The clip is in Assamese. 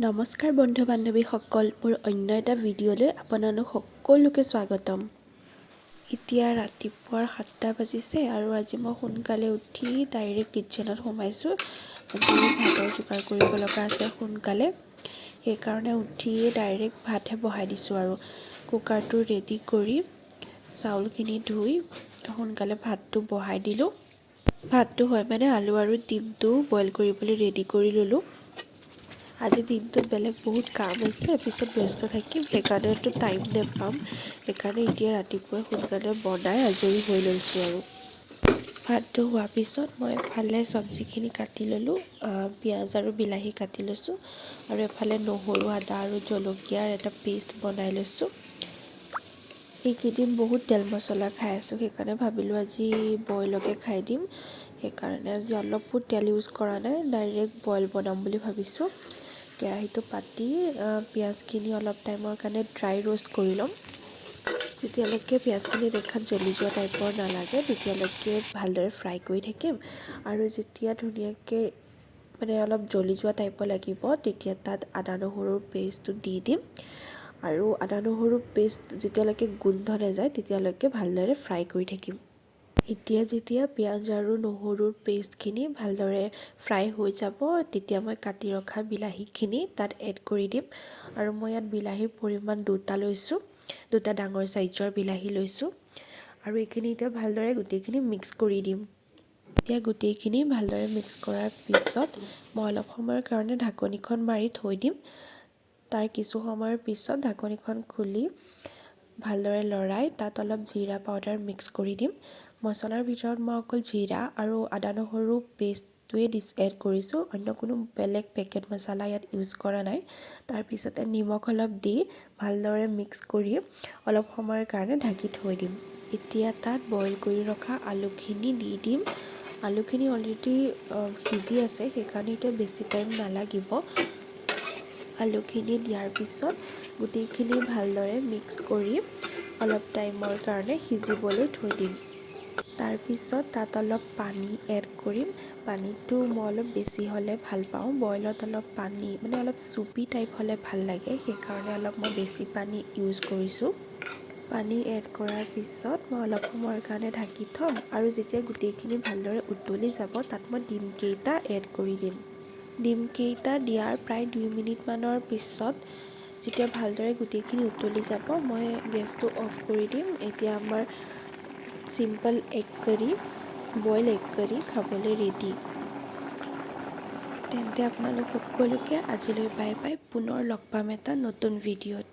নমস্কাৰ বন্ধু বান্ধৱীসকল, মোৰ অন্য এটা ভিডিঅ'লৈ আপোনালোক সকলোকে স্বাগতম। এতিয়া ৰাতিপুৱাৰ 7টা বাজিছে আৰু আজি মই সোনকালে উঠি ডাইৰেক্ট কিটচেনত সোমাইছোঁ। আজি ভাতৰ যোগাৰ কৰিব লগা আছে সোনকালে, সেইকাৰণে উঠিয়ে ডাইৰেক্ট ভাতহে বহাই দিছোঁ আৰু কুকাৰটো ৰেডি কৰি চাউলখিনি ধুই সোনকালে ভাতটো বহাই দিলোঁ। ভাতটো হয় মানে আলু আৰু ডিমটো বইল কৰিবলৈ ৰেডি কৰি ল'লোঁ। আজি দিনটোত বেলেগ বহুত কাম আছে, পিছত ব্যস্ত থাকিম, সেইকাৰণেতো টাইম নাপাম। সেইকাৰণে এতিয়া ৰাতিপুৱাই সোনকালে বনাই আজৰি হৈ লৈছোঁ। আৰু ভাতটো হোৱাৰ পিছত মই এফালে চব্জিখিনি কাটি ল'লোঁ। পিঁয়াজ আৰু বিলাহী কাটি লৈছোঁ আৰু এফালে নহৰু, আদা আৰু জলকীয়াৰ এটা পেষ্ট বনাই লৈছোঁ। এইকেইদিন বহুত তেল মছলা খাই আছোঁ, সেইকাৰণে ভাবিলোঁ আজি বইলকে খাই দিম। সেইকাৰণে আজি অলপো তেল ইউজ কৰা নাই, ডাইৰেক্ট বইল বনাম বুলি ভাবিছোঁ। কেৰাহীটো পাতি পিঁয়াজখিনি অলপ টাইমৰ কাৰণে ড্ৰাই ৰ'ষ্ট কৰি ল'ম। যেতিয়ালৈকে পিঁয়াজখিনি দেখাত জ্বলি যোৱা টাইপৰ নালাগে, তেতিয়ালৈকে ভালদৰে ফ্ৰাই কৰি থাকিম। আৰু যেতিয়া ধুনীয়াকৈ মানে অলপ জ্বলি যোৱা টাইপৰ লাগিব, তেতিয়া তাত আদা নহৰুৰ পেষ্টটো দি দিম আৰু আদা নহৰু পেষ্ট যেতিয়ালৈকে গোন্ধ নাযায়, তেতিয়ালৈকে ভালদৰে ফ্ৰাই কৰি থাকিম। এতিয়া যেতিয়া পিঁয়াজ আৰু নহৰুৰ পেষ্টখিনি ভালদৰে ফ্ৰাই হৈ যাব, তেতিয়া মই কাটি ৰখা বিলাহীখিনি তাত এড কৰি দিম। আৰু মই ইয়াত বিলাহীৰ পৰিমাণ দুটা লৈছোঁ, দুটা ডাঙৰ চাইজৰ বিলাহী লৈছোঁ। আৰু এইখিনি এতিয়া ভালদৰে গোটেইখিনি মিক্স কৰি দিম। এতিয়া গোটেইখিনি ভালদৰে মিক্স কৰাৰ পিছত মই অলপ সময়ৰ কাৰণে ঢাকনিখন মাৰি থৈ দিম। তাৰ কিছু সময়ৰ পিছত ঢাকনিখন খুলি ভালদৰে লৰাই তাত অলপ জিৰা পাউডাৰ মিক্স কৰি দিম। মছলাৰ ভিতৰত মই অকল জিৰা আৰু আদা নহৰু পেষ্টটোৱে এড কৰিছোঁ, অন্য কোনো বেলেগ পেকেট মছলা ইয়াত ইউজ কৰা নাই। তাৰপিছতে নিমখ অলপ দি ভালদৰে মিক্স কৰি অলপ সময়ৰ কাৰণে ঢাকি থৈ দিম। এতিয়া তাত বইল কৰি ৰখা আলুখিনি দি দিম। আলুখিনি অলৰেডি সিজি আছে, সেইকাৰণে এতিয়া বেছি টাইম নালাগিব। আলুখিনি দিয়াৰ পিছত গোটেইখিনি ভালদৰে মিক্স কৰি অলপ টাইমৰ কাৰণে সিজিবলৈ থৈ দিম। তাৰপিছত তাত অলপ পানী এড কৰিম। পানীটো মই অলপ বেছি হ'লে ভাল পাওঁ। বইলত অলপ পানী মানে অলপ চুপি টাইপ হ'লে ভাল লাগে, সেইকাৰণে অলপ মই বেছি পানী ইউজ কৰিছোঁ। পানী এড কৰাৰ পিছত মই অলপ সময়ৰ কাৰণে ঢাকি থ'ম আৰু যেতিয়া গোটেইখিনি ভালদৰে উতলি যাব, তাত মই ডিমকেইটা এড কৰি দিম। ডিমকেইটা দিয়াৰ প্ৰায় 2 মিনিটমানৰ পিছত যেতিয়া ভালদৰে গোটেইখিনি উতলি যাব, মই গেছটো অফ কৰি দিম। এতিয়া আমাৰ simple egg curry, boil egg curry খাবলৈ ৰেডি। তেন্তে আপোনালোক সকলোকে আজিলৈ বাই বাই। পুনৰ লগ পাম এটা নতুন ভিডিঅ'ত।